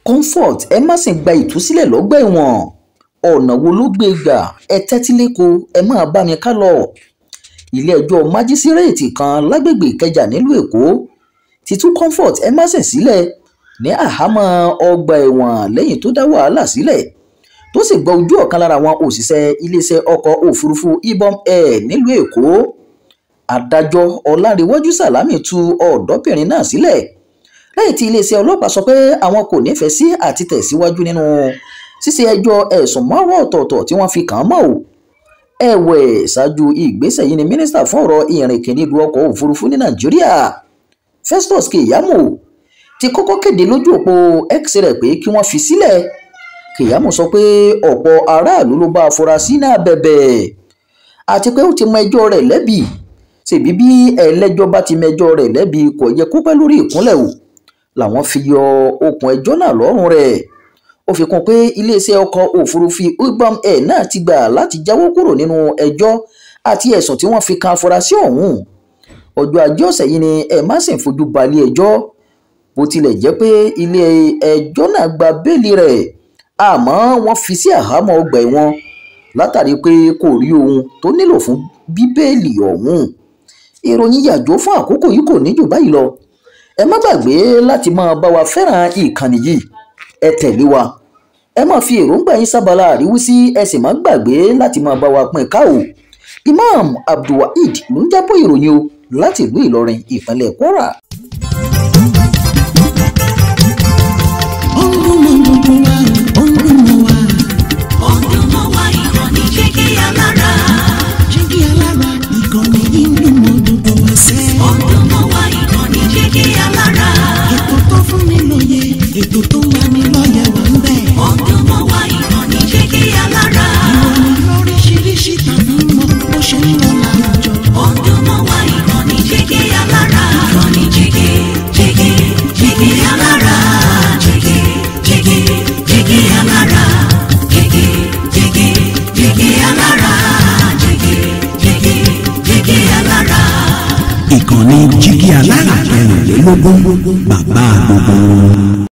Comfort Emmanson gba ìtúsílẹ̀ lọ́gbà ẹ̀wọ̀n. Ọ̀nà wo ló gbé gbà? Ẹ tẹ́tí lẹ́kọ̀ọ́, ẹ máa bá mi ká lọ. Ilé-ẹjọ́ májísíréètì kan lágbègbè Ìkẹjà nílùú Èkó ti tú Comfort Emmanson sílẹ̀ ní àhámọ́ ọgbà ẹ̀wọ̀n lẹ́yìn tó dá wàhálà sílẹ̀ tó sì gba ojú ọ̀kan lára àwọn òṣìṣẹ́ iléeṣẹ́ ọkọ̀ òfurufú Ibom Air nílùú Èkó. Adájọ́ Ọlárẹ̀wájú Sàlámì tú ọ̀dọ́bìnrin náà sílẹ̀ lẹ́yìn tí iléeṣẹ́ ọlọ́pàá sọ pé àwọn kò nífẹ̀ẹ́ sí àti tẹ̀síwájú nínú ṣíṣe ẹjọ́ ẹ̀sùn márùn-ún ọ̀tọ̀ọ̀tọ̀ tí wọ́n fi kàn án mọ́ ò. Ẹ̀wẹ̀, ṣáájú ìgbésẹ̀ yìí ni mínísítà fún ọ̀rọ̀ ìrìnkèrindò ọkọ̀ òfurufú ní Nàìjíríà, Festus Keyamo, ti kọ́kọ́ kéde lójú òpó X rẹ̀ pé kí wọ́n fi sílẹ̀. Keyamo sọ pé ọ̀pọ̀ aráàlú ló bá afurasí náà bẹ̀bẹ̀ àti pé ó ti mọ ẹjọ́ rẹ̀ lẹ́bi. Ṣèbí bí ẹlẹ́jọ́ bá ti mẹjọ́ rẹ̀ lẹ́bi kò yẹ kó pẹ́ lórí ìkúnlẹ̀ o, làwọn fi yọ okùn ẹjọ́ náà lọ́rùn rẹ̀. Ó fi kún pé iléeṣẹ́ ọkọ̀ òfurufú Ibom Air náà ti gbà láti jáwọ́ kúrò nínú ẹjọ́ àti ẹ̀sùn tí wọ́n fi kan afurasí ọ̀hún. Ọjọ́ Ajé ọ̀sẹ̀ yìí ni Emmanson fojú balẹ̀ ẹjọ́, bó tilẹ̀ jẹ́ pé ilé ẹjọ́ náà gba bẹ́ẹ̀lì rẹ̀, àmọ́ wọ́n fi sí àhámọ́ ọgbà ẹ̀wọ̀n látàrí pé kò rí ohun tó nílò fún bíbélì ọ̀hún. Ìròyìn yàjò fún àkókò yìí kò ní jù báyìí lọ. Ẹ má gbàgbé láti máa bá wa fẹ́ràn ìkànnì yìí, ẹ tẹ̀lé wa, ẹ máa fi èròǹgbà yín sábàlá àríwísí, ẹ sì má gbàgbé láti máa bá wa pín ká o. Imam Abdulwaheed ló ń jábọ̀ ìròyìn o láti ìlú Ìlọrin, ìpínlẹ̀ Kwara. Ó ń dún mọ́ gbogbo wa, ó ń dún mọ́ wa. Ó ń dún mọ́ wa, ìkànnì Jígí Alára. Jígí Alára, ìkànnì yìí ń dún mọ́ gbogbo wa sẹ́. Ó ń dún mọ́ wa, ìkànnì Jígí Alára. Ètò tó fún ni lóye, ètò tó ń lani lọ́yẹ̀ wà ń bẹ̀. Ó ń dún mọ́ wa, ìkànnì Jígí Alára. Ìròyìn lóríṣiríṣi tàbí mọ́ bó ṣe ń lọ láwùjọ. Ó ń dún mọ́ wa, ìkànnì Jígí Alára. Ìkànnì Jígí, Jígí, Jígí Alára. Jígí, Jígí, Jígí Alára. Jígí, Jígí, Jígí Alára. Jígí, Jígí, Jígí Alára. Ìkànnì Jígí Alára 24, bàbá gbogbo wọn.